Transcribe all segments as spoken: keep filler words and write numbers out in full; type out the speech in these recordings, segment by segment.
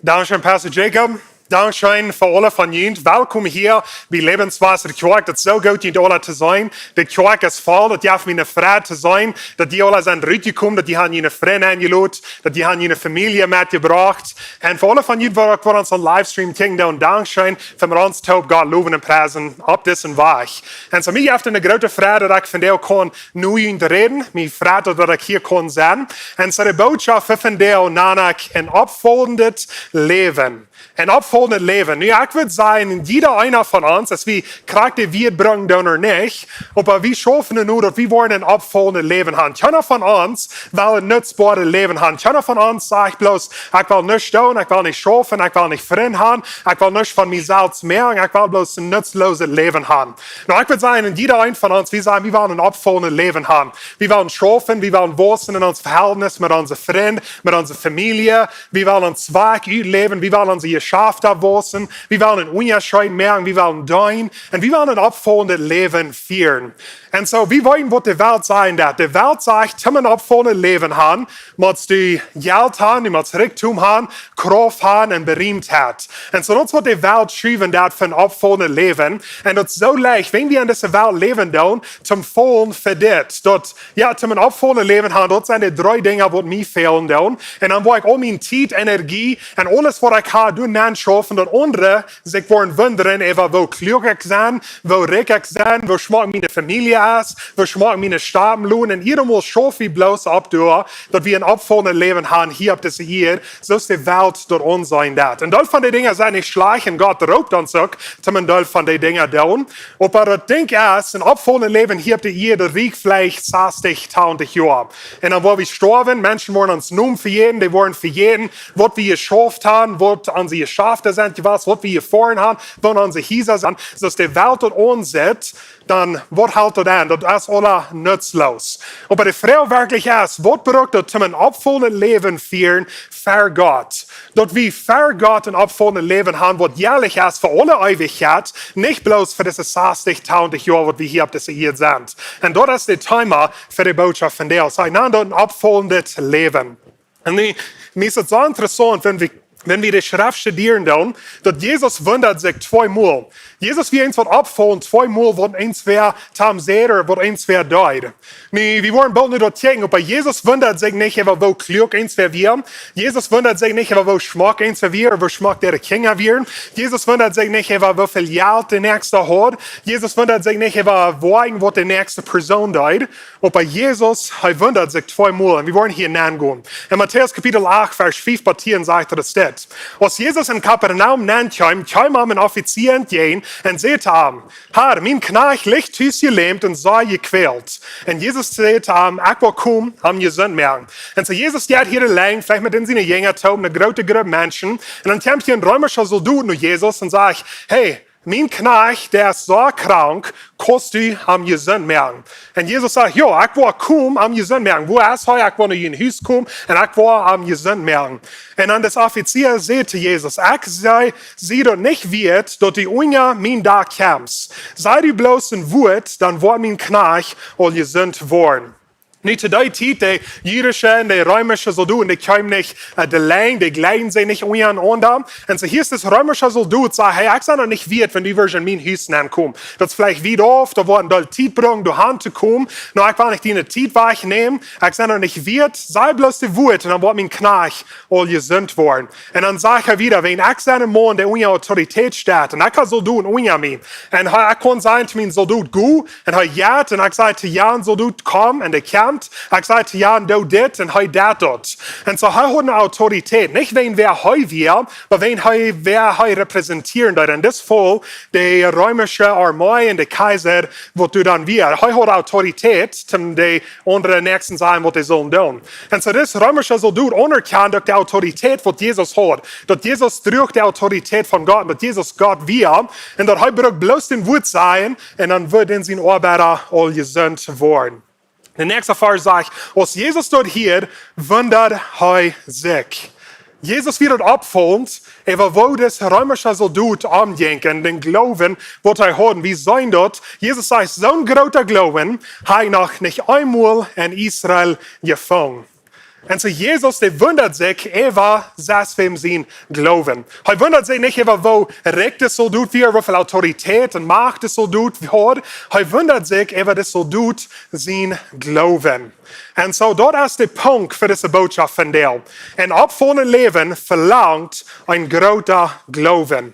Dankscheen, Pastor Jacob. Dankscheen fa aule von junt. Welkom hia bie Lebenswasser Kjoakj. Daut es soo goot, junt aule to seenen. De Kjoakj es voll. Daut jeft mie ne Freid to seenen, daut jie aule sent rutjekomen, daut jie han june Frind enjelot, daut jie han june Famielje metjebrocht. Un fa aule von junt, waut uk waut ons aun Livestream kjikjen doonen, dankscheen. Fa ons toop Gott lowen un priesen opp disen Wajch. Un soo mie jeft et ne groote Freid, daut ekj vondoag kaun no junt räden. Mie freit daut, daut ekj hia kaun sennen. Un soo de Botschaft fa vondoag, nanen ekj een oppfollendet Läwen. Een oppfollendet Läwen. Nu, ekj wudd sajen, jieda eena von ons, aus wie krakjt de Wieed brinjen doonen ooda nich, oba wie schaufen nu, daut wie woaren een oppfollendet Läwen han. Kjeena von ons well een nutzboaret Läwen han. Kjeena von ons sajcht bloos, ekj well nuscht doonen, ekj well nich schaufen, ekj well nich Frind han, ekj well nuscht von mie selfst moaken, ekj well bloos een nutzlooset Läwen han. Nu, ekj wudd sajen, un jieda eena von ons, wie sajen, wie wellen een oppfollendet Läwen han. Wie wellen schaufen, wie wellen wausen en ons Vehältnis met onse Frind, met onse Famielje, wie wellen ons Wajch utläwen, wie wellen onse Jeschafta wausen, wie wellen een Unjascheet moaken, wie wellen deenen, un wie wellen een oppfollendet Läwen fieren. Un soo, wie weeten, waut de Welt sajen deit. De Welt sajcht, toom een oppfollendet Läwen han, motst du Jelt han, du motst Rikjdom han, Krauft han un Beriemtheit. Un soo, daut es, waut de Welt schriewen deit von oppfollendet Läwen. Un daut es soo leicht, wan wie en dise Welt läwen doonen, toom faulen fa dit. Daut, jo, toom een oppfollendet Läwen han, daut sent de dree Dinja, waut mie fälen doonen. Un dan woa ekj aul miene Tiet, Energie un aules, waut ekj hab, doonen nenschaufen, daut aundre sikj woaren wundren, äwa woo kluak ekj sie, woo rikj ekj sie, woo schmock miene Famielje es, woo schmock miene Stapen lonen. Un jieda Mol schauf wie bloos opp doa, daut wie een oppfollendet Läwen han hia opp dise Ieed, soo aus de Welt daut aunseenen deit. Un Deel von de Dinja sent nich schlajcht, un Gott roopt ons uk, toom een Deel von de Dinja doonen. Oba daut Dinkj es, een oppfollendet Läwen hia opp de Ieed, daut rieekjt veleicht sastich, tachentich Joa. Un dan woa wie stoawen, Menschen woaren ons Nomen vejäten, dee woaren vejäten, waut wie jeschauft han, waut onse Jeschafta sent jewast, waut wie jefoaren han, woo onse Hiesa sent. Soo aus de Welt daut aunsitt, dan, waut helt daut aun? Daut es aules nutzloos. Oba de Froag werkjlich es, waut brukt daut, toom een oppfollendet Läwen fieren fa Gott? Daut wie fa Gott een oppfollendet Läwen han, waut ehrlich es fa aule Eewichkjeit, nich bloos fa dise sastich, tachentich Joa, waut wie hia opp dise Ieed sent. Un daut es daut Thema fa de Botschaft vondoag. Soo, ekj nan daut een oppfollendet Läwen. Un nu, mie es et soo interessaunt, wan wie, wan wie de Schreft studieren doonen, daut Jesus wundat sikj twee Mol. Jesus wia eent waut oppfoll, twee Mol waut eent wia toom säden, waut eent wia deed. Nu, wie woaren boolt nu daut kjikjen, oba Jesus wundat sikj nich äwa woo kluak eent wia. Jesus wundat sikj nich äwa woo schmock eent wia, woo schmock äare Kjinja wieren. Jesus wundat sikj nich äwa woo väl Jelt de Näakjsta haud. Jesus wundat sikj nich äwa woo een waut de näakjste Persoon deed. Oba Jesus, hee wundat sikj twee Mol, un wie woaren hia nengonen. En Matäus Kapitel acht, Varsch fief bat tieen sajcht et dit. Aus Jesus en Kapernaum nenkjeem, kjeem am een Offizia entjäajen un säd to am: "Herr, mien Kjnajcht licht tus jelämt un sea jekwält." Un Jesus säd to am: "Ekj woa komen, am jesunt moaken." Un soo Jesus jeit hia auleen, veleicht met siene Jinja toop, eene groote Grupp Menschen. Un dan kjemt hia een reemischa Soldot no Jesus un sajcht: "Hey, mien Kjnajcht, dee es sea krank, kaust du am jesunt moaken?" Un Jesus sajcht: "Jo, ekj woa komen, am jesunt moaken. Wua es hee? Ekj woa no sien Hus komen un ekj woa am jesunt moaken." Un dan de Offizia säd to Jesus: "Ekj sie, sie daut nich wieet, daut du unja mien Dak kjemst. Saj du bloos een Wuat, dan woat mien Kjnajcht aul jesunt woaren." Nu, to dee Tiet, de jüdische un de reemische Soldoten, dee kjeemen nich, äh, de Lien, dee jlikjten sikj nich unjarenaunda. Un soo hia es dis reemischa Soldot, sajcht: "Hey, ekj sie daut nich wieet, wan du woascht en mien Hus nenkomen. Daut es veleicht wiet auf, daut woat een Deel Tiet brucken, doa han to komen. Nu, ekj well nich diene Tiet wajchnämen, ekj sie daut nich wieet, saj bloos daut Wuat un dan woat mien Kjnajcht aul jesunt woaren." Un dan sajcht hee wada: "Wan ekj sie een Maun, dee unja Autoritäet steit, un ekj hab Soldoten unja mie, un hee, ekj kaun sajen to mienen Soldot: 'Go', un hee jeit, un ekj saj to jan Soldot: 'Komm', un dee kjemt, ekj saj to jan: 'Doo dit', un hee deit daut.'" Un soo, hee haud eene Autoritäet, nich wäajen wäa hee wia, oba wäajen hee, wäa hee repräsentieren deed. Un dis Faul, de reemische Armee un de Kjeisa, waut doa dan wia. Hee haud Autoritäet, om de aundre Näakjsten sajen, waut dee sullen doonen. Un soo dis reemischa Soldot aunerkjand uk de Autoritäet, waut Jesus haud. Daut Jesus druach de Autoritäet von Gott, daut Jesus Gott wia, un daut hee brukt bloos daut Wuat sajen, un dan wudd sien Oabeida aul jesunt woaren. De näakjste Varsch sajcht: "Aus Jesus daut hieed, wundad hee sikj." Jesus wia daut oppfollent, äwa woo dis reemischa Soldot omjinkj un dän Gloowen, waut hee haud. Wie seenen daut, Jesus sajcht: "Soon groota Gloowen hab ekj noch nich eemol en Israel jefungen." Un soo Jesus, dee wundat sikj äwa saswäm sien Gloowen. Hee wundat sikj nich äwa woo rikj dis Soldot wia, woo väl Autoritäet un Macht dis Soldot haud. Hee wundat sikj äwa dis Soldot sien Gloowen. Un soo, daut es de Punkt fa dise Bootschoft vondoag. Een oppfaulendet Läwen velangt een groota Gloowen.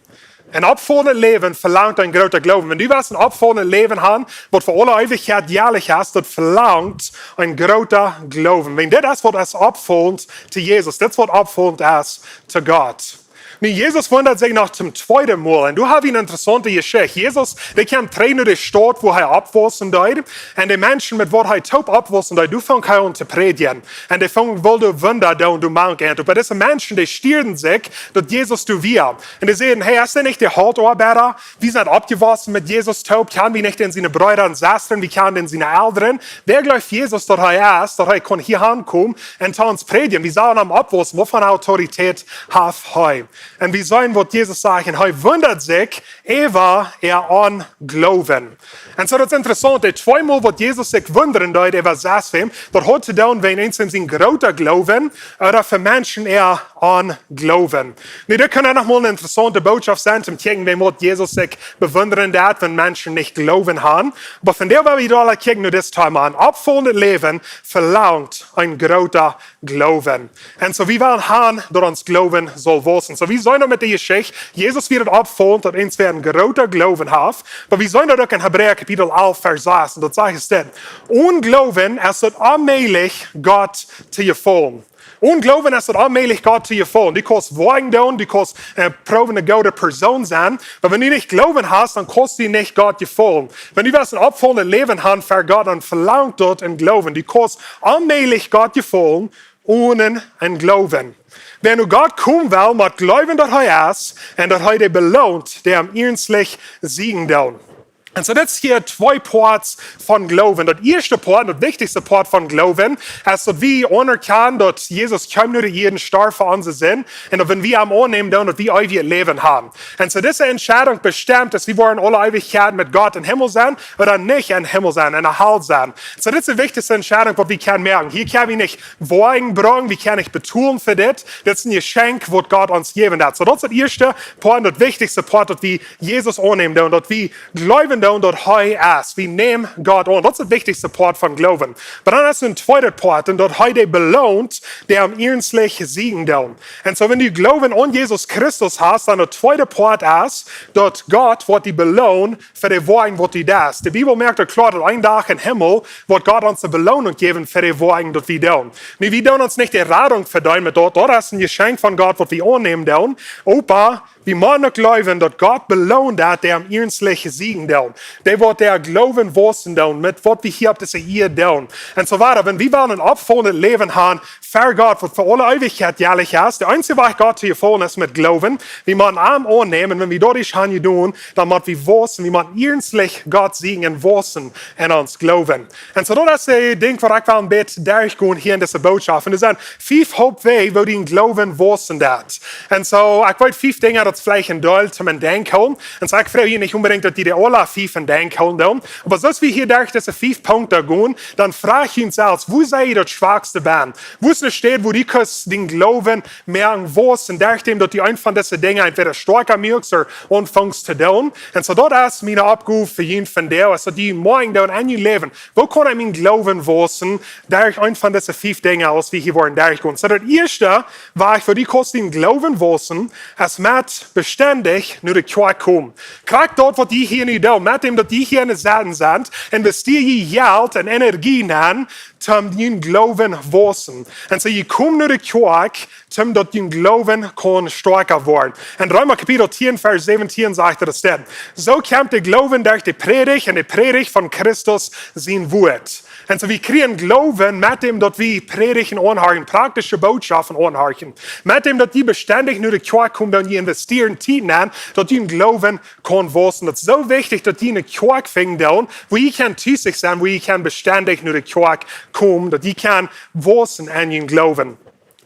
Een oppfaulendet Läwen velangt een groota Gloowen. Wan du west een oppfaulendet Läwen haben, waut fa aule Eewichkjeit jäajlich es, daut velangt een groota Gloowen. Wan dit es waut es oppfaulent to Jesus, dit es waut oppfaulent es to Gott. Nu, Jesus wundat sikj noch toom tweeden Mol. Un doa hab wie eene interessaunte Jeschicht. Jesus, dee kjeem trigj no de Staut, wua hee oppwaussen deed. Un de Menschen, met waut hee toop oppwaussen deed, doa funk hee aun to prädjen. Un dee funk, wullen Wunda doonen, doa mank an. Oba dise Menschen, dee stieeden sikj, daut Jesus doa wia. Un dee säden: "Hey, es dit nich de Holtoabeida? Wie sent oppjewossen met Jesus toop. Kjanen wie nich dän siene Breeda un Sestren? Wie kjanen dän siene Elren. Wäa jleeft Jesus, daut hee es, daut hee kunn hia aunkomen un to ons prädjen? Wie sellen am oppwaussen. Waut fa Autoritäet haft hee?" Un wie seenen, waut Jesus sajcht. Un hee wundat sikj äwa äa Ongloowen. Un soo, daut es interessaunt, daut tweemol waut Jesus sikj wundat deed äwa saswäm, daut haud to doonen wäajen eent sien groota Gloowen, ooda fa Menschen äa Ongloowen. Nu, dit kunn noch mol eene interessaunte Bootschoft sennen, toom kjikjen, wäajen waut Jesus sikj bewundat deed, wan Menschen nich Gloowen haben. Oba vondoag well wie doa aul kjikjen no dit Thema. Een oppfaulendet Läwen velangt een groota Gloowen. Un soo, wie wellen haben, daut ons Gloowen saul waussen. Soo, wie seenen daut met de Jeschicht. Jesus wia daut oppfaulent, daut eent wäa een groota Gloowen haft. Oba wie seenen daut uk en Hebräa Kapitel alf, Varsch sas. Un daut sajcht es dit: "Onen Gloowen es daut onmäajlich, Gott to jefaulen." Onen Gloowen es daut onmäajlich, Gott to jefaulen. Du kaust Wunda doonen, du kaust, äh, proowen eene goode Persoon sennen. Oba wan du nich Gloowen hast, dan kaust du nich Gott jefaulen. Wan du west een oppfaulendet Läwen haben fa Gott, dan velangt daut een Gloowen. Du kaust onmäajlich Gott jefaulen onen een Gloowen. Wäa no Gott komen well, mott jleewen, daut hee es, un daut hee dee beloont, dee am iernstlich sieekjen doonen. Un soo, dit es hia twee Poat von Gloowen. Daut ieeschte Poat, daut wichtichste Poat von Gloowen, es daut wie aunerkjanen, daut Jesus kjeem no de Ieed, storf fa onse Sind, un daut wan wie am aunnämen doonen, daut wie eewjet Läwen haben. Un soo, dise Entscheidunk bestemt, aus wie woaren aule Eewichkjeit met Gott em Himmel sennen ooda nich em Himmel sennen, en de Hal sennen. Soo, dit es de wichtichste Entscheidunk, waut wie kjennen moaken. Hia kjenn wie nich Woagen brinjen, wie kjennen nich betolen fa dit. Dit es een Jeschenkj, waut Gott ons jäwen deit. Soo, daut es daut ieeschte Poat un daut wichtichste Poat, daut wie Jesus aunnämen doonen, daut wie jleewen doonen, daut hee es. Wie nämen Gott aun. Daut es daut wichtichste Poat von Gloowen. Oba dan es een tweedet Poat, un daut hee dee beloont, dee am iernstlich sieekjen doonen. Un soo, wan du Gloowen aun Jesus Christus hast, dan daut tweede Poat es, daut Gott woat die beloonen fa de Woagen, waut du deist. De Bibel moakt daut kloa, daut een Dach em Himmel woat Gott ons eene Beloonunk jäwen fa de Woagen, waut wie doonen. Nu, wie doonen ons nich de Radunk vedeenen met daut. Daut es een Jeschenkj von Gott, waut wie aunnämen doonen. Oba wie motten uk jleewen, daut Gott beloont dee, dee am iernstlich sieekjen doonen. Dee woat dän Gloowen waussen doonen met waut wie hia opp dise Ieed doonen. Un soo wieda. Wan wie wellen een oppfaulendet Läwen haben fa Gott, waut fa aule Eewichkjeit jäajlich es, de eensje Wajch Gott to jefaulen es met Gloowen. Wie motten am aunnämen. Wan wie daut ieescht haben jedonen, dan mott wie waussen. Wie motten iernstlich Gott sieekjen un waussen en ons Gloowen. Un soo, daut es daut Dinkj, waut ekj well een bät derchgonen hia en dise Bootschoft. Un doa sent fief Hauptwäaj, woo dien Gloowen waussen deit. Un soo, ekj weet, fief Dinja, daut es veleicht een Deel toom em Denkj hoolen. Un soo, ekj froag hia nich onbedinjt, daut jie dee aule fief em Denkj hoolen doonen. Oba soo aus wie hia derch dise fief Punkten gonen, dan froag jie junt selfst, wua sie jie daut schwakste bie? Wua es eene Städ, wua du kaust dien Gloowen moaken waussen, derch däm daut du eent von dise Dinja entwäda stoakja moakst ooda aunfangst to doonen? Un soo, daut es miene Oppgow fa junt vondoag, es daut jie moakjen doonen en jun Läwen: Wua kaun ekj mienen Gloowen waussen derch eent von dise fief Dinja, aus wie hia woaren derchgonen? Soo, daut ieeschte, woo ekj fa die kaust dien Gloowen waussen, es met bestendich no de Kjoakj komen. Krakjt daut, waut jie hia nu doonen, met däm daut jie hia enne Säten sent, investieet jie Jelt un Energie enenn, toom jun Gloowen waussen. Un soo, jie komen no de Kjoakj, toom daut jun Gloowen kaun stoakja woaren. En Reema Kapitel tieen, Varsch säwentieen sajcht et dit: Soo kjemt de Gloowen derch de Prädicht un de Prädicht von Christus sien Wuat. Un soo, wie kjrieen Gloowen met däm daut wie Prädichten aunhorchen, praktische Bootschoften aunhorchen. Met däm daut jie bestendich no de Kjoakj komen, dan jie investieren Tiet enenn, daut jun Gloowen kaun waussen. Daut es soo wichtich, daut jie eene Kjoakj finjen doonen, wua jie kjennen tus sennen, wua jie kjennen bestendich no de Kjoakj komen, daut jie kjennen waussen en jun Gloowen.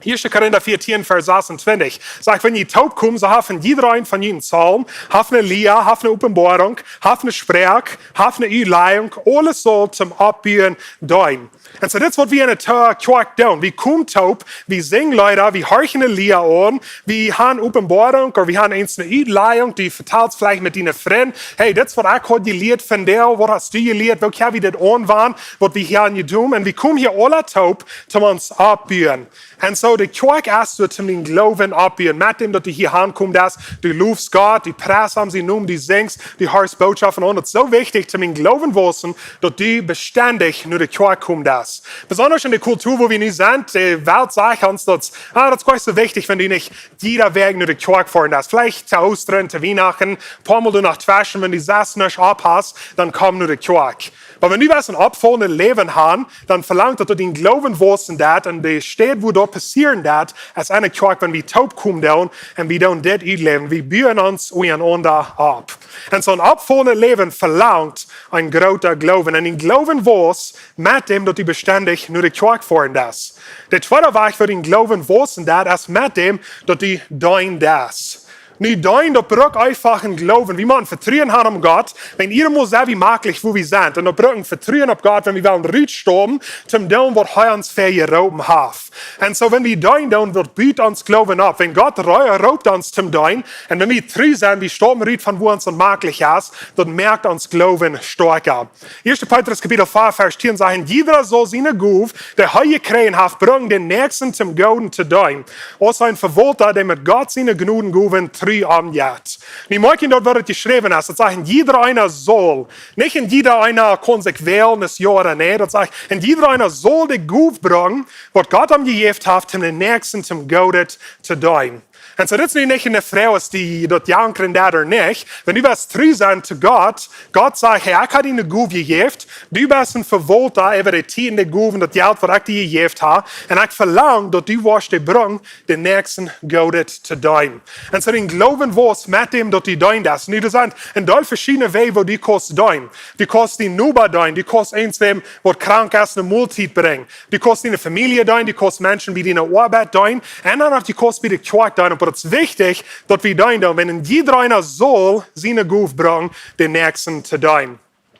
Ieeschte Korinta vieetieen, Varsch sasuntwintich, sajcht: Wan jie toopkomen, soo haft jieda eena von junt een Psalm, haft eene Lia, haft eene Openboarunk, haft eene Sproak, haft eene Utlajunk, aules saul toom Oppbuen deenen. Un soo, dit es waut wie enne Kjoakj doonen. Wie komen toop, wie sinjen Leeda, wie horchen eene Lia aun, wie haben Openboarunk, ooda wie haben eent eene Utlajunk, du vetals veleicht met diene Frind: Hey, dit es waut ekj haud jelieet vondoag, waut hast du jelieet, woo kjenn wie dit aunwenjen, waut wie hia haben jedonen? Un wie komen hia aula toop, toom ons oppbuen. Un soo, de Kjoakj es doa toom dän Gloowen oppbuen. Met däm daut du hia aunkommst, daut du lofst Gott, du priest am sien Nomen, du sinjst, du hieescht Botschoften aun. Daut es soo wichtich, toom dän Gloowen waussen, daut du bestendich no de Kjoakj komst. Besonda enne Kultua, wua wie nu sent, de Welt sajcht ons daut, ah, daut es nich soo wichtich, wan du nich jieda Wäakj no de Kjoakj foascht. Veleicht to Oostren, to Wienachten, poamol doano tweschen, wan du sest nich opp hast, dan komm no de Kjoakj. Oba wan du west een oppfoljendet Läwen haben, dan velangt daut, daut dien Gloowen waussen deit, un de Städ, wua daut passieren deit, es enne Kjoakj, wan wie toopkomen doonen, un wie doonen dit utläwen, wie buen ons unjarenaunda opp. Un soo een oppfoljendet Läwen velangt een groota Gloowen. Un dien Gloowen wausst met däm, daut du bestendich no de Kjoakj foascht. De tweede Wajch, woo dien Gloowen waussen deit, es met däm, daut du deenen deist. Nu, deenen, daut brukt eefach een Gloowen. Wie motten Vetruen haben aun Gott, wan wie irjentwua sent, wie maklich, wua wie sent. Un daut brukt een Vetruen opp Gott, wan wie wellen rutstappen, toom doonen, waut hee ons fa jeroopen haft. Un soo, wan wie deenen doonen, daut but ons Gloowen opp. Wan Gott roo-, roopt ons toom deenen, un wan wie tru sent, wie stappen rut von wua ons onmaklich es, daut moakt ons Gloowen stoakja. Ieeschte Petrus Kapitel vea, Varsch tieen sajcht: Jieda saul siene Gow, dee hee jekjräajen haft, brucken, dän Näakjsten toom Gooden to deenen, aus een Vewaulta, dee met Gott siene Jnodengowes tru omjeit. Nu, moakj daut, waut doa jeschräwen es, daut sajcht: Jieda eena saul. Nich een jieda eena kaun sikj wälen, es jo ooda nä. Daut sajcht: Een jieda eena saul de Gow brucken, waut Gott am jejäft haft, om dän Näakjsten toom Goodet to deenen. Un soo, dit es nu nich eene Froag, aus dee daut jankren deit ooda nich. Wan du west tru sennen to Gott, Gott sajcht: Hey, ekj hab die eene Gow jejäft, du best een Vewaulta äwa de Tiet un de Gowen, daut Jelt, waut ekj die jejäft hab, un ekj velang, daut du woascht dee brucken, dän Näakjsten Goodet to deenen. Un soo, dien Gloowen wausst met däm, daut du deenen deist. Nu, doa sent een Deel veschiedne Wäaj, woo du kaust deenen. Du kaust dienen Noba deenen, du kaust eent, wäm waut krank es, eene Moltiet brinjen. Du kaust diene Famielje deenen, du kaust Menschen bie diene Oabeit deenen, un dan uk du kaust bie de Kjoakj deenen. Oba daut es wichtich, daut wie deenen doonen. Wan een jieda eena saul siene Gow brucken, dän Näakjsten to deenen.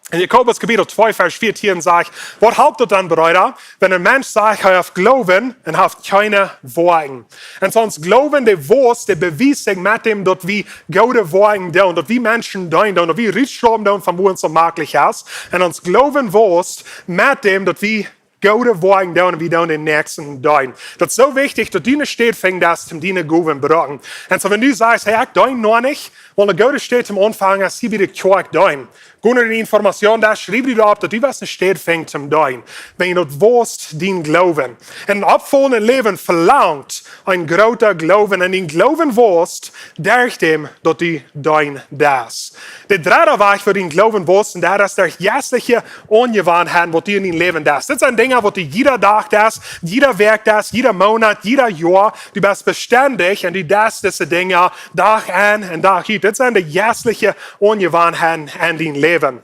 En Jakobus Kapitel twee, Varsch vieetieen sajcht: Waut halpt daut dan, Breeda, wan een Mensch sajcht, hee haft Gloowen un haft kjeene Woakjen? Un soo, ons Gloowen, dee wausst, dee bewiest sikj met däm, daut wie goode Woakjen doonen, daut wie Menschen deenen doonen, daut wie rutstappen doonen von wua ons onmaklich es. Un ons Gloowen wausst met däm, daut wie goode Woakjen doonen, un wie doonen dän Näakjsten deenen. Daut es soo wichtich, daut du eene Städ finjst, daut du diene Gowen brucken kaust. Un soo, wan du sajchst: Hey, ekj deen noch nich, well, eene goode Städ toom aunfangen es hia bie de Kjoakj deenen. Go no de Information, doa schriew die opp, daut du west eene Städ finjen toom deenen. Wan du daut wausst, dien Gloowen. Un een oppfoljendet Läwen velangt een groota Gloowen. Un dien Gloowen wausst derch däm, daut du deenen deist. De dredde Wajch, woo dien Gloowen wausst, un daut es derch jeistelje Aunjewanheiten, waut du en dien Läwen deist. Dit sent Dinja, waut du jieda Dach deist, jieda Wäakj deist, jieda Moonat, jieda Joa. Du best bestendich un du deist dise Dinja Dach en un Dach ut. Dit sent de jeistelje Aunjewanheiten en dien Läwen.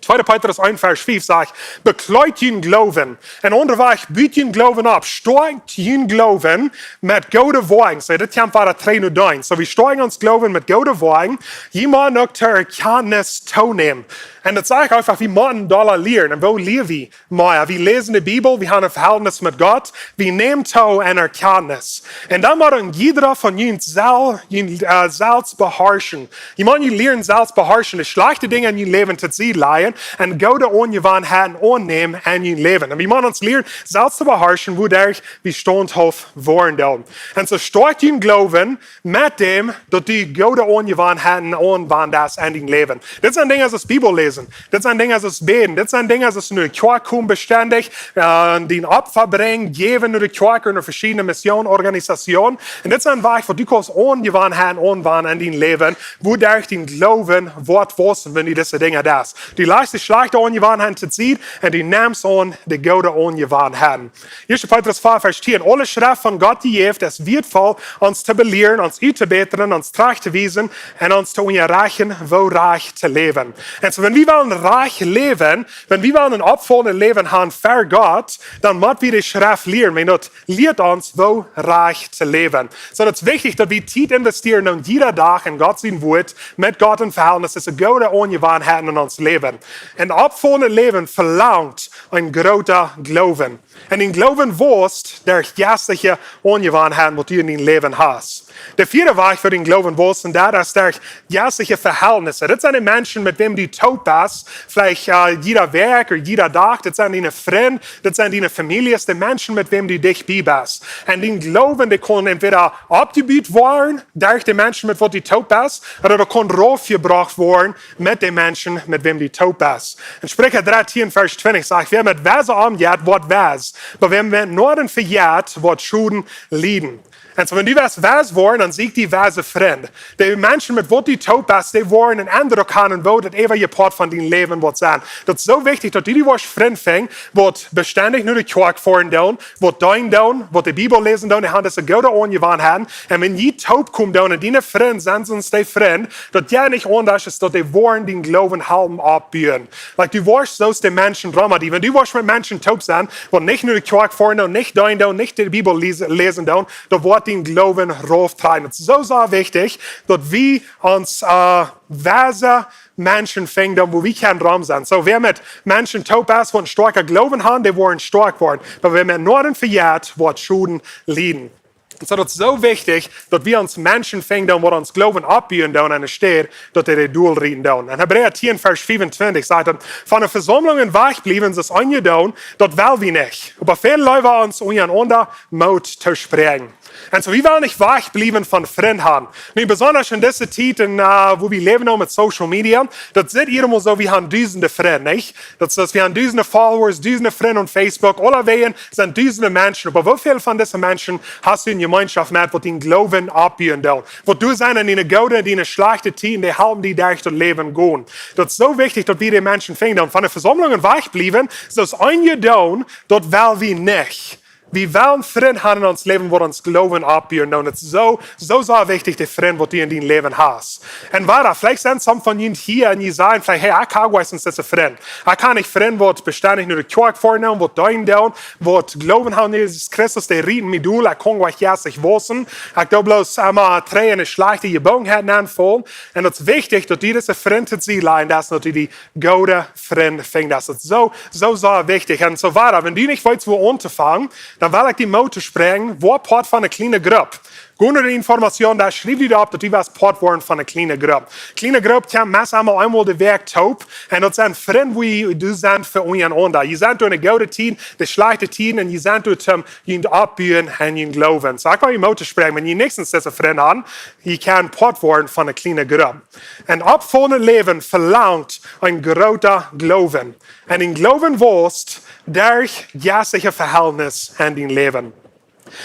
Tweede Petrus eent, Varsch fief sajcht: Bekjleet jun Gloowen. Een aundra Wajch: But jun Gloowen opp. Stoakjt jun Gloowen met goode Woakjen. Soo, dit kjemt wada trigj no deenen. Soo, wie stoakjen ons Gloowen met goode Woakjen. Jie motten uk to Erkjantnis toonämen. Un daut sajcht eefach, wie motten dolla lieren. Un woo lia wie? Mea, wie läsen de Bibel, wie haben een Vehältnis met Gott, wie nämen too en Erkjantnis. Un dan mott een jieda von junt sel-, junt, äh, selfst beharschen. Jie motten junt lieren selfst beharschen, de schlajchte Dinja en jun Läwen to Sied lajen un goode Aunjewanheiten aunnämen en jun Läwen. Un wie motten ons lieren selfst to beharschen, wuaderch wie staunthauft woaren doonen. Un soo stoakjt jun Gloowen met däm, daut du goode Aunjewanheiten aunwendst en dien Läwen. Dit sent Dinja aus Bibel läsen. Dit sent Dinja aus bäden. Dit sent Dinja aus no de Kjoakj komen bestendich, äh, dien Opfa brinjen, jäwen no de Kjoakj ooda no veschiedne Missionen, Organisationen. Un dit sent Wäaj, woo du kaust Aunjewanheiten aunwenden en dien Läwen, wuaderch dien Gloowen woat waussen, wan du dise Dinja deist. Du lajchst de schlajchte Aunjewanheiten to Sied un du nemst aun de goode Aunjewanheiten. Ieeschte Petrus vea, Varsch tieen: Aule Schreft von Gott jejäft, es wieetvoll, ons to belieren, ons uttobätren, ons trajcht to wiesen un ons to unjarechten, woo rajcht to läwen. Un soo, wan wie wellen rajcht läwen, wan wie wellen een oppfaulendet Läwen haben ver Gott, dan mott wie de Schreft lieren, wan daut lieet ons, woo rajcht to läwen. Soo, daut es wichtich, daut wie Tiet investieren un jieda Dach en Gott sien Wort, met Gott en Vehältnis, daut es goode Aunjewanheiten en ons Läwen. Een oppfaulendet Läwen velangt een groota Gloowen. Un een Gloowen wost derch jeistliche Aunjewanheiten, waut du en dien Läwen hast. De vieede Wajch fa een Gloowen wossen, daut es derch jeistliche Vehältnisse. Daut sent de Menschen, met wäm du toop best, veleicht äh, jieda Wäakj ooda jieda Dach. Daut sent diene Frind, daut sent diene Famieljes, de Menschen, met wäm du dicht bie best. Un dien Gloowen, dee kaun entweda oppjebut woaren derch de Menschen, met waut du toop best, ooda daut kaun raufjebrocht woaren met de Menschen, met wäm du toop best. En Spricha dartieen, Varsch twintich sajcht: Wäa met Weisen omjeit, woat weis, oba wäa met Noaren vejeit, woat Schoden lieden. Un soo, wan du west weis woaren, dan sieekj die weise Frind. De Menschen, met waut du toop best, dee woaren een Endruck haben, woo daut äwa je Poat von dien Läwen woat sennen. Daut es soo wichtich, daut du die woascht Frind finjen, waut bestendich no de Kjoakj foaren doonen, waut deenen doonen, waut de Bibel läsen doonen, dee haben dise goode Aunjewanheiten. Un wan jie toop komen doonen, un diene Frind sent soo aus dee Frind, daut jeit nich aundasch, es daut dee woaren dien Gloowen halpen oppbuen. Like, du woascht soo aus de Menschen rom die. Wan du woascht met Menschen toop sennen, waut nich no de Kjoakj foaren doonen, nich deenen doonen, nich de Bibel läsen, läsen doonen, dan woat dien Gloowen rauftrigjen. Daut es soo, soo wichtich, daut wie ons äh, weise Menschen finjen, wua wie kjennen rom sennen. Soo, wäa met Menschen toop es, waut een stoakja Gloowen haben, dee woaren stoakj woaren. Oba wäa met Noaren vejeit, woat Schoden lieden. Un soo, daut es soo wichtich, daut wie ons Menschen finjen, waut ons Gloowen oppbuen doonen, enne Städ daut dee dol rieten doonen. En Hebräa tieen, Varsch fiefuntwintich sajcht daut: Von de Vesaumlungen wajchbliewen, soo aus eenje doonen, daut well wie nich. Oba väl leewa ons unjarenaunda Moot to spräakjen. Un soo, wie wellen nich wajchbliewen von Frind haben. Nu, besonda en dise Tiet, en, äh, wua wie läwen nu met Social Media, daut sitt emol soo, wie haben dusende Frind, nich? Daut es, wie haben dusende Followers, dusende Frind opp Facebook, aulawäajen sent dusende Menschen. Oba woo väl von dise Menschen hast du en Jemeenschoft met, waut dien Gloowen oppbuen doonen? Waut du sent en diene goode, diene schlajchte Tieden, dee halpen die derch daut Läwen gonen. Daut es soo wichtich, daut wie de Menschen finjen. Von de Vesaumlungen wajchbliewen, soo aus eenje doonen, daut well wie nich. Wie wellen Frind haben en ons Läwen, waut ons Gloowen oppbuen doonen. Daut es soo, soo, soo wichtich, de Frind, waut du en dien Läwen hast. Un wada, veleicht sent some von junt hia un jie sajen veleicht: Hey, ekj hab goanich dise Frind. Ekj hab nich Frind, waut bestendich no de Kjoakj foaren doonen, waut deenen doonen, waut Gloowen haben en Jesus Christus, dee rieten mie dol, ekj kaun goanich jeistlich wausen. Ekj doo bloos emma trigj en de schlajchte Jebungenheit nenfaulen. Un daut es wichtich, daut du dise Frind to Sied lajchst, daut du die goode Frind finjst. Daut es soo, soo, soo wichtich. Un soo wada, wan du nich weetst, wua auntofangen, dan well ekj die Moot toospräakjen, woa Poat von eene kjliene Grupp. Go no de Information, doa schriew die opp, daut du woascht Poat woaren von eene kjliene Grupp. Kjliene Grupp kjemt meist emol eemol de Wäakj toop. Un daut sent Frind, wua jie doa sent fa unjarenaunda. Jie sent doa en de goode Tieden, de schlajchte Tieden, un jie sent doa toom junt oppbuen en junen Gloowen. Soo, ekj well die Moot toospräakjen, wan jie nich dise Frind haben, jie kjennen Poat woaren von eene kjliene Grupp. Een oppfaulendet Läwen velangt een groota Gloowen. Un een Gloowen wost derch jeistliche Vehältnis en dien Läwen.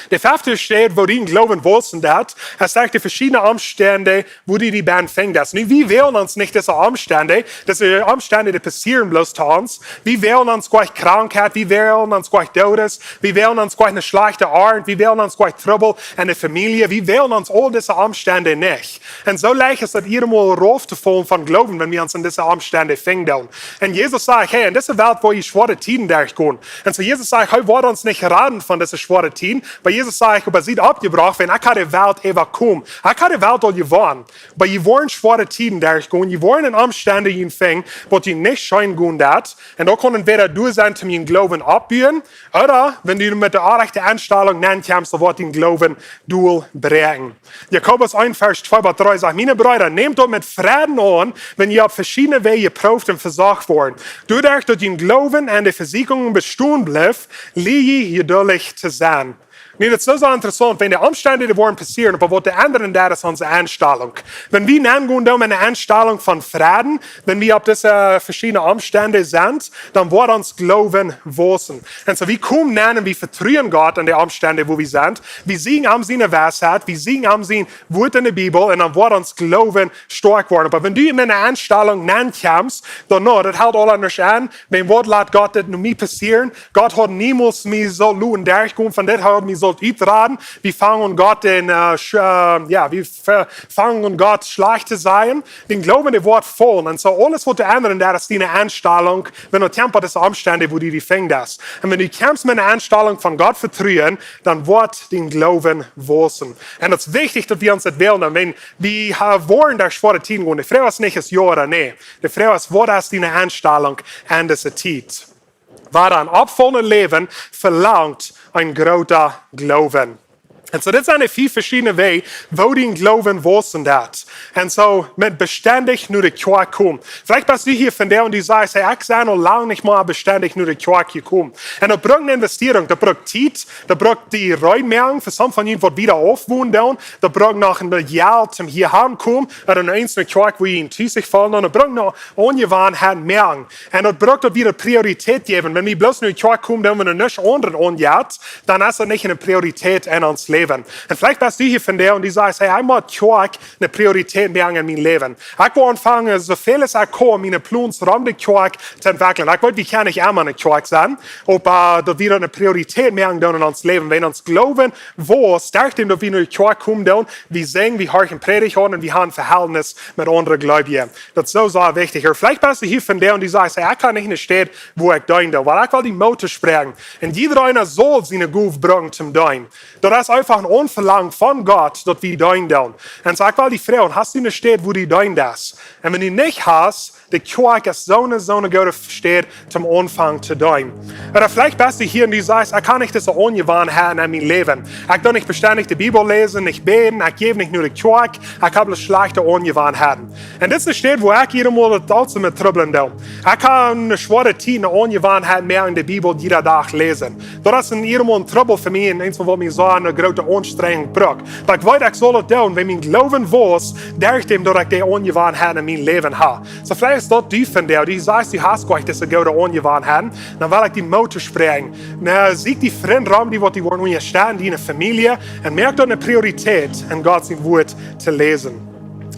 De fefte Städ, wua dien Gloowen wossen deit, es derch de veschiedne Omstend, wua du die best finjst. Nu, wie wälen ons nich dise Omstend, dise Omstend, dee passieren bloos to ons. Wie wälen ons goanich Krankheit, wie wälen ons goanich Doodes, wie wälen ons goanich eene schlajchte Oarnt, wie wälen ons goanich Trubbel en de Famielje, wie wälen ons aul dise Omstend nich. Un soo leicht es daut, emol rauf to faulen von Gloowen, wan wie ons en dise Omstend finjen doonen. Un Jesus sajcht: Hey, en dise Welt woa jie schwoare Tieden derchgonen. Un soo Jesus sajcht, hee woat ons nich raden von dise schwoare Tieden, oba Jesus sajcht: Oba siet oppjebrocht, wiels ekj hab de Welt äwakomen. Ekj hab de Welt aul jewonnen. Oba jie woaren schwoare Tieden derchgonen, jie woaren en Omstend finjen, waut jie nich scheen gonen deit. Un daut kaun entweda doa sennen, om jun Gloowen oppbuen, ooda wan du met de orrajchte Enstalunk nenkjemst, dan woat dien Gloowen dol bräakjen. Jakobus eent, Varsch twee bat dree sajcht: Miene Breeda, nämt daut met Freiden aun, wan jie opp veschiedne Wäaj jeprooft un vesocht woaren. Doaderch, daut jun Gloowen en de Vesieekjungen bestonen blift, lia jie jeduldich to sennen. Nu, daut es soo, soo interessaunt, wan de Omstend, dee woaren passieren, oba waut dee endren, daut es onse Enstalunk. Wan wie nengonen doonen met eene Enstalunk von Freiden, wan wie opp dise veschiedne Omstend sent, dan woat ons Gloowen wossen. Un soo, wie komen nen un wie vetruen Gott en de Omstend, wua wie sent. Wie sieekjen am siene Weisheit, wie sieekjen am sien Wort en de Bibel, un dan woat ons Gloowen stoakj woaren. Oba wan du met eene Enstalunk nenkjemst, dan, no, daut helt aules nuscht aun, wan waut lat Gott dit nu mie passieren? Gott haud niemols mie soo loten derchgonen, von dit haud mie soo uträden. Wie fangen aun Gott en, äh, sch-, äh, jo, wie f-, fangen aun Gott schlajcht to sajen. Dän Gloowen, dee woat faulen. Un soo aules waut du endren deist, es diene Enstalunk, wan du kjemst met dise Omstend, wua du die finjst. Un wan du kjemst met eene Enstalunk von Gott vetruen, dan woat dien Gloowen wausen. Un daut es wichtich, daut wie ons daut wellen, wan wie, äh, woaren derch schwoare Tieden gonen. De Froag es nich, es jo ooda nä. De Froag es, waut es diene Enstalunk en dise Tiet? Wua een oppfaulenda Läwen velangt een groota Gloowen. Un soo, dit sent de fiew veschiedne Wäaj, woo dien Gloowen wausen deit. Un soo, met bestendich no de Kjoakj komen. Veleicht best du hia vondoag un du sajst: "Hey, ekj sie aul lang nich mea bestendich no de Kjoakj jekomen." Un daut brukt eene Investierunk, daut brukt Tiet, daut brukt die Reed moaken, fa some von junt waut wieda auf wonen doonen, daut brukt noch een Joa, om hia auntokomen, ooda en eene Kjoakj, wua jie junt tus fellen, un daut brukt noch Aunjewanheiten moaken. Un daut brukt daut wie de Priorität jäwen. Wan wie bloos no de Kjoakj komen, dan wan nuscht aundret aunjeit, dan es daut nich eene Priorität en ons Läwen. Un veleicht best du hia vondoag un du sajst: "Hey, ekj mott Kjoakj eene Priorität moaken en mien Läwen. Ekj well aunfangen, soo väl aus ekj kaun, miene Plons rom de Kjoakj to entwekjlen." Ekj weet, wie kjennen nich emma eene Kjoakj sennen, oba daut wie daut eene Priorität moaken doonen en ons Läwen. Wan ons Gloowen wausst, derch däm daut wie no de Kjoakj komen doonen, wie sinjen, wie horchen Prädicht aun un wie haben een Vehältnis met aundre Gleubje. Daut es soo, soo wichtich. Ooda veleicht best du hia vondoag un du sajst: "Hey, ekj hab nich eene Städ, wua ekj deenen doo, oba ekj well die Moot toospräakjen." Un jieda eena saul siene Gow brucken toom deenen. Daut es eefach een Aunvelangen von Gott, daut wie deenen doonen. Un soo, ekj well die froagen: Hast du eene Städ, wua du deenen deist? Un wan du nich hast, de Kjoakj es soone, soone goode Städ toom aunfangen to deenen. Ooda veleicht best du hia un du sajst: "Ekj hab nich dise Aunjewanheiten en mien Läwen. Ekj doo nich bestendich de Bibel läsen, nich bäden, ekj jäw nich no de Kjoakj, ekj hab bloos schlajchte Aunjewanheiten." Un dit es de Städ, wua ekj jieda Mol daut aulsoo met trubblen doo. Ekj hab eene schwoare Tiet, eene Aunjewanheit, mea en de Bibel jieda Dach läsen. Daut es een jieda Mol een Trubbel fa mie un eent waut mie soo eene groote Aunstrenjunk brukt. Oba ekj weet, ekj saul daut doonen, wan mien Gloowen wausst, derch däm daut ekj dee Aunjewanheit en mien Läwen hab. Soo veleicht es daut du vondoag, du sajst, du hast goanich dise goode Aunjewanheiten, dan well ekj die Moot toospräakjen. Na, sieekj die Frind rom, dee waut die woaren unjastetten, diene Famielje, un moak daut eene Priorität, en Gott sien Wort to läsen.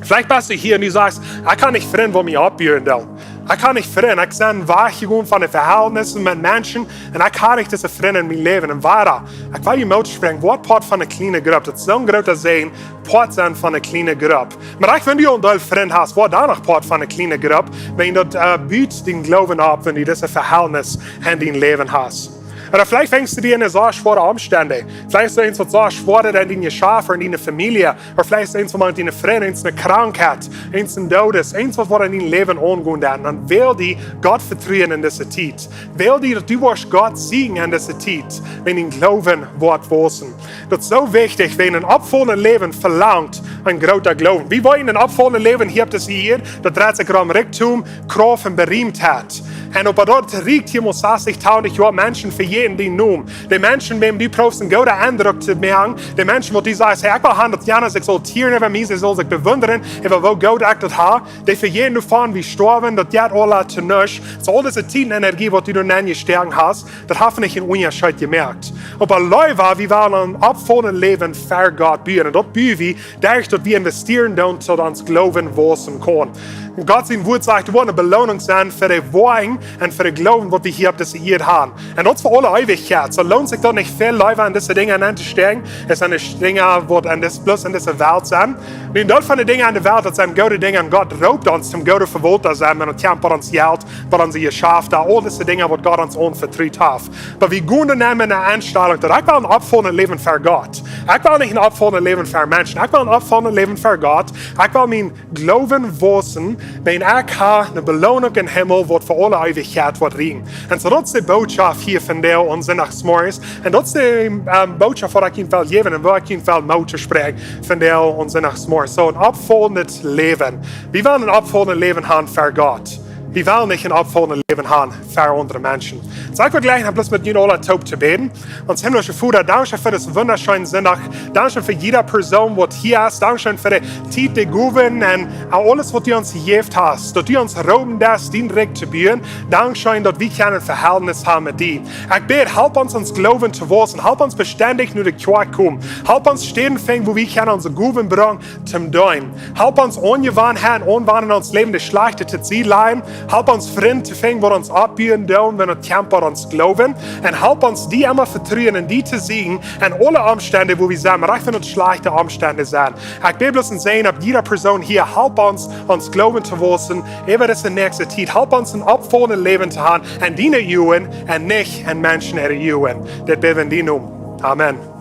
Veleicht best du hia un du sajst: "Ekj hab nich Frind, waut mie oppbuen doonen. Ekj hab nich Frind. Ekj sie wajchjegonen von de Vehältnisse met Menschen un ekj hab nich dise Frind en mien Läwen." Un wuarom? Ekj well die Moot toospräakjen, woa Poat von eene kjliene Grupp. Daut es soon groota Säajen, Poat sennen von eene kjliene Grupp. Oba wan du een Deel Frind hast, woa dan noch Poat von eene kjliene Grupp, wan daut, äh, but dän Gloowen opp, wan du dise Vehältnis en dien Läwen hast. Ooda veleicht fangst du die en soo schwoare Omstend. Veleicht es eent waut soo schwoa es en dien Jeschaft, en diene Famielje, ooda veleicht es eent waut met diene Frind, eene Krankheit, een Doot, eent waut, waut en dien Läwen aungonen deit. Dan well die Gott vetruen en dise Tiet. Well die, daut du woascht Gott sieekjen en dise Tiet, wan dien Gloowen woat wausen. Daut es soo wichtich, wan een oppfaulenda Läwen velangt een groota Gloowen. Wie woaren een oppfaulenda Läwen hia opp dise Ieed, daut dreit sikj rom Rikjdom, Krauft un Beriemtheit. Un opp daut Rikj hia mott sastich, tachentich Joa Menschen vejäten dien Nomen. De Menschen, wäm du proowst een gooden Endruck to moaken, de Menschen, waut du sajst: "Hey, ekj well haben, daut jana sikj saul tieren äwa mie, see saul sikj bewundren äwa woo goot ekj daut hab." Dee vejäten doavon, wie stoawen, daut jeit aules to nuscht. Soo aul dise Tiet un Energie, waut du doa nenjestoaken hast, daut haft nich een Unjascheet jemoakt. Oba leewa, wie wellen een oppfaulenda Läwen fa Gott buen. Un daut buen wie, derch daut wie investieren doonen, soo daut ons Gloowen wausen kaun. Un Gott sien Wort sajcht, daut woat eene Beloonunk sennen fa de Woakjen un fa dän Gloowen, waut wie hia opp dise Ieed haben. Un daut es fa aule Eewichkjeit. Soo loont sikj daut nich väl leewa en dise Dinja nenn to stoaken, aus en de Dinja, waut en dis, bloos en dise Welt sent. Nu, daut von de Dinja en de Welt, daut sent goode Dinja. Un Gott roopt ons, om goode Vewaulta to sennen, wan daut kjemt bie ons Jelt, bie onse Jeschaft, aul dise Dinja, waut Gott ons aunvetrut haft. Oba wie gonen doa nenn met eene Enstalunk, daut ekj well een oppfaulenda Läwen fa Gott. Ekj well nich een oppfaulenda Läwen fa Menschen. Ekj well een oppfaulenda Läwen fa Gott. Ekj well mien Gloowen wausen, wan ekj hab eene Beloonunk em Himmel, waut fa aule Eewichkjeit woat rieekjen. Un soo, daut es de Botschaft hia vondoag aun Sindachsmorjes. Un daut es de, ähm, Botschaft, waut ekj junt well jäwen un woo ekj junt well Moot toospräakjen vondoag aun Sindachsmorjes. Soo, een oppfaulenda Läwen. Wie wellen een oppfaulenda Läwen haben fa Gott. Wie wellen nich een oppfaulenda Läwen haben fa aundre Menschen. Soo, ekj well jlikj noch bloos met junt aule toop to bäden. Ons himmlischa Voda, dankscheen fa disen wundascheenen Sindach. Dankscheen fa jieda Persoon, waut hia es. Dankscheen fa de Tiet, de Gowen un aules, waut du ons jejäft hast. Daut du ons roopen deist, dien Rikj to buen. Dankscheen, daut wie kjennen een Vehältnis haben met die. Ekj bäd, help ons, ons Gloowen to wausen. Help ons bestendich no de Kjoakj komen. Help ons Städen finjen, wua wie kjennen onse Gowen brinjen toom deenen. Help ons Aunjewanheiten aunwanen en ons Läwen, de schlajchte to Sied lajen, Halp ons Frind to finjen, waut ons oppbuen doonen, wan et kjemt bat ons Gloowen. Un halp ons die emma vetruen un die to sieekjen en aule Omstend, wua wie sent, rajcht wan et schlajchte Omstend sent. Ekj bäd bloos un säajen opp jieda Persoon hia, halp ons, ons Gloowen to wausen äwa dise näakjste Tiet. Halp ons een oppfaulendet Läwen to haben en diene Uagen un nich en Menschen äare Uagen. Dit bäd wie en dienen Nomen. Amen.